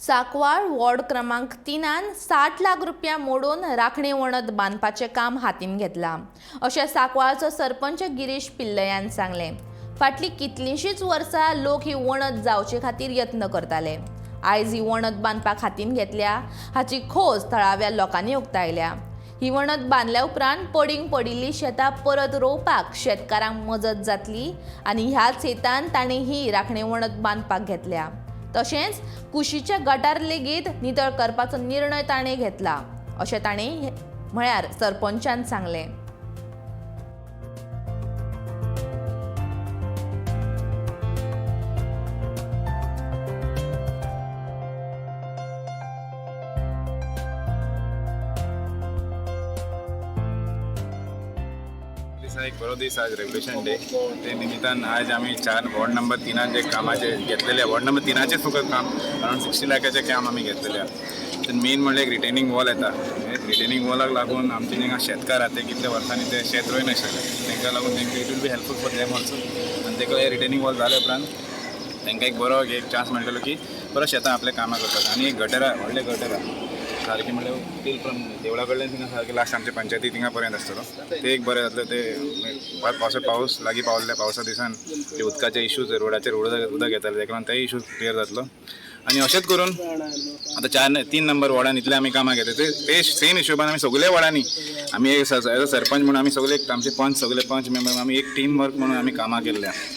Sancoale ward क्रमांक 3 60 लाख रुपया मोडून राखणे वणत बांदपाचें काम हातीन घेतलां, अशें सांकवाळचो सरपंच गिरीश पिल्लयान सांगलें. फाटलीं कितलींशींच वर्सां लोक ही वणत जावचे खातीर यत्न करताले. आयज ही वणत बांदपाक हातीन घेतल्या हाची खोस थळाव्या लोकांनी उक्तायल्या. ही वणत बांदल्या उपरांत पडींग पडिल्लीं शेतां परत रोवपाक शेतकारांक मजत जातली आनी ह्याच हेतान ताणें ही राखणे वणत बांदपाक घेतल्या. तशेंच कुशीचे गटार लेगीत नितळ करपाचो निर्णय ताणें घेतला, अशें ताणें म्हळ्यार सरपंचान सांगलें. दिसा एक बरो दीस आज, रेव्होल्युशन डे. ते निमित्तान आज आमी चार वॉर्ड नंबर 3 जे कामाचे घेतलेले, वॉर्ड नंबर 3चेच फकत काम अरावंड 60 लाखाचें काम आमी घेतलेलें आहा. तर मेन म्हणल्यार एक रिटेनींग वॉल येता. रिटेनींग वॉलाक लागून आमचे जेंका शेतकार आहा, ते कितले वर्सांनी ते शेत रोयनाशिल्ले, तांकां लागून तांकां it will be helpful for them also. आनी ताका रिटेनींग वॉल जाल्या उपरांत तांकां एक बरो एक चान्स मेळटलो की परत शेतां आपल्या कामां करपाक. आनी एक गटरां, व्हडले गटरां सारकें म्हणल्यार टील फ्रॉम देवळा कडल्यान थिंगा सारकें लास्ट आमच्या पंचायती थिंगा पर्यंत आसतलो. ते एक बरें जातलें. ते पावसा पावस लागीं पावल्ले, पावसा दिसान ते उदकाचे इशूज, रोडाचेर उदक उदक येताले, ताका लागून तेय इशूज क्लियर जातलो. आनी अशेंच करून आतां चार न्हय, 3 नंबर वॉर्डान इतले आमी कामां घेता, ते ते सेम हिशोबान आमी सगळे वॉर्डांनी आमी एक एज अ सरपंच म्हणून आमी सगळे, आमचे पंच, सगळे पंच मेंबर आमी एक टीम वर्क म्हणून आमी कामां केल्ले आहा.